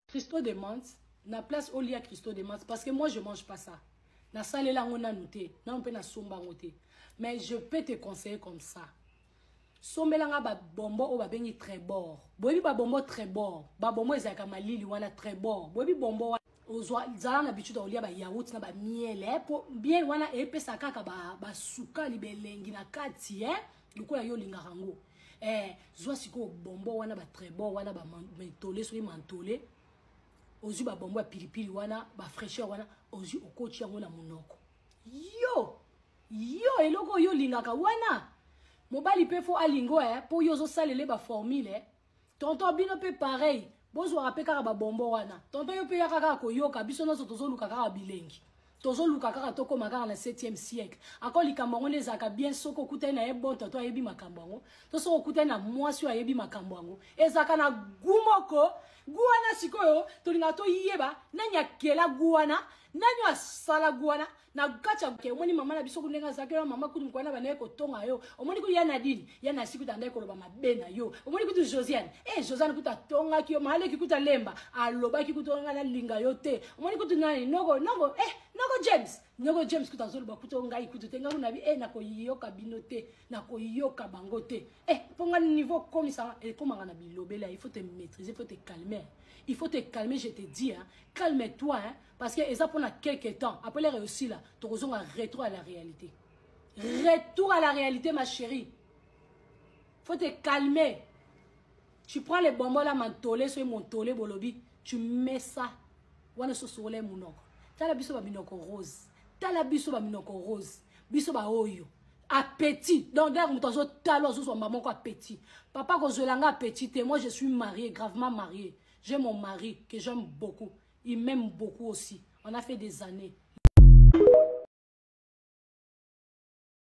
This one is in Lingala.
Cristaux de menthe na place olia cristaux de menthe, parce que moi je mange pas ça, nasalela yango nanu te, nanu mpe nasomba yango te, mais je peux te conseiller comme ça: sombelanga babombo oyo babengi Trebor. Boyebi babombo Trebor, babombo ezalaka malili wana, Trebor. Boyebi bombo wana, ozwa, zala na habitude ya kolia bayaourt na bamiel, po miel wana epesa kaka basukali belengi na kati, lokola yo olingaka yango. Zwa sikoyo bombo wana, batrebor wana, bamentole, soki mantole, ozwi babombo ya pilipili wana, bafraîcheur wana, ozwi, okoti yango na monoko. Yo, yo eloko oyo olingaka wana, mobali mpe fo alingo, mpo yo ozosalela baformule. Tonton, bino mpe pareil, bozwaka mpe kaka babombo wana. Tonton, yo mpe yaka kaka koyoka. Biso nyonso tozoluka kaka bilengi, tozoluka kaka tokóma kaka na 7e siècle. Ako likambo yango nde ezalaka bien. Soki okutani na ye bon tonton ayebi makambo yango, to soki okutani na mwasi oyo ayebi makambo yango, ezalaka na goût moko. Goût wana sikoyo tolingaka toyeba nani akela goût wana, nani oyo asala goût wana na kati ya ke. Omoni mama na biso ndenge azalaki wana, mama kutu mokwana bandaki kotonga yo. Omoni kutu ya Nadine, ya Nasi kutu andaki koloba mabe na yo. Omoni kutu Josiane, Josiane kutu atongaki yo, maaleki kutu alemba alobaki kutu nga nalinga yo te. Omoni kutu nani, noko noko noko James, noko James kutu azoloba kutu ngai kutu te, ngai kuna bi nakoyoka bino te, nakoyoka bango te, mpo nga niveau komisanga ekomaka na bilobela. Il faut te maîtriser, il faut te calmer, il faut te calmer, je te dis, hein, calme-toi, hein, parce que eza mpona quelque temps. Après les réussi là, tokozonga retour à la réalité, retour à la réalité, ma chérie. Faut te calmer. Tu prends les bonbons là, mantolé, soki montolé bolobi, tu mets ça wana, sosokola monoko. Tala biso baminoko rose, tala biso baminoko rose, biso baoyo appétit. Donc d'ailleurs moto azotala, azozwamba moko appétit. Papa, kozwela nga appétit te. Moi je suis marié, gravement marié. J'ai mon mari que j'aime beaucoup, il m'aime beaucoup aussi. On a fait des années.